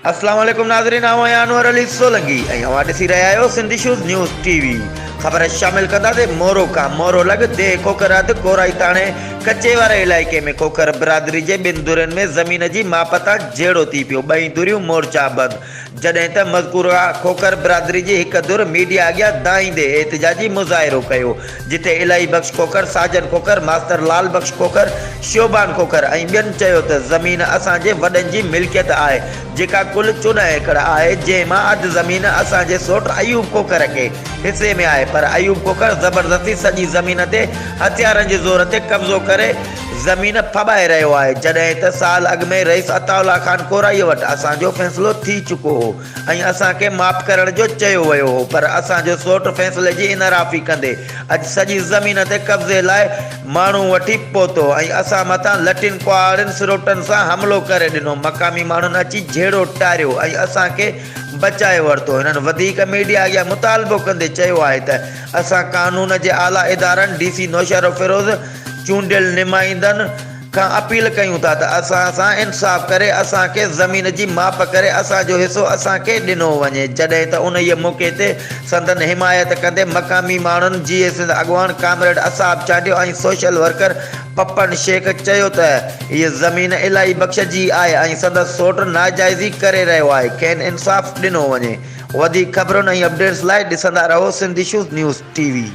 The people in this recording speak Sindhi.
اسلام عليڪم ناظرين آئون آهيان انور علي سولنگي ۽ اوهان ڏسي رهيا آهيو Sindh issues news T V خبر شامل ڪنداسين مورو کان مورو لڳ ديهه کوکر حد ڪورائي ٿاڻي ڪچي واري علائقي ۾ کوکر برادري جي ٻن ڌرين ۾ زمين جي ماپ تان جهيڙو ٿي پيو ٻئي ڌريون مورچا بند جڏهن ته مذڪوره کوکر برادري جي هڪ ڌر ميڊيا اڳيان دانهيندي احتجاجي مظاهرو ڪيو، جتي الاهي بخش کوکر، ساجن کوکر، ماستر لال بخش کوکر، شعبان کوکر ۽ ٻين چيو ته زمين اسان جي وڏن جي ملڪيت آهي، جيڪا ڪل 14 ايڪڙ آهي، جنهن مان اڌ زمين اسان جي سوٽ ايوب کوکر کي حصي ۾ آهي، پر ايوب کوکر زبردستي سڄي زمين تي هٿيارن جي زور تي قبضو ڪري زمين ڦٻائي رهيو آهي، جڏهن ته سال اڳ ۾ رئيس عطاء الله خان ڪورائيء وٽ اسان جو فيصلو ٿي چڪو هو ۽ اسان کي معاف ڪرڻ جو چيو ويو هو پر اسان جو سوٽ فيصلي جي انحرافي ڪندي اڄ سڄي زمين تي قبضي لاء ماڻهو وٺي پهتو ۽ اسان مٿان لٺين ڪهاڙين سروٽن سان حملو ڪري ڏنو، مقامي ماڻهن اچي جهيڙو ٽاريو ۽ اسان کي بچائي ورتو. هنن وڌيڪ ميڊيا اڳيان مطالبو ڪندي چيو آهي ته اسان قانون جي اعليٰ ادارن ڊي سي نوشهروفيروز، چونڊيل نمائندن کان اپيل ڪيون ٿا ته اسان سان انصاف ڪري اسان کي زمين جي ماپ ڪري اسان جو حصو اسان کي ڏنو وڃي جڏهن ته انهيء موقعي تي سندن حمايت ڪندي مقامي ماڻهن جيئي سنڌ اڳواڻ ڪامريڊ اصحاب چانڊيو ۽ سوشل ورڪر پپن شيخ چيو ته هيء زمين الاهي بخش جي آهي ۽ سندس سوٽ ناجائزي ڪري رهيو آهي کين انصاف ڏنو وڃي وڌيڪ خبرن ۽ اپڊيٽس لاء ڏسندا رهو Sindh issues news T V.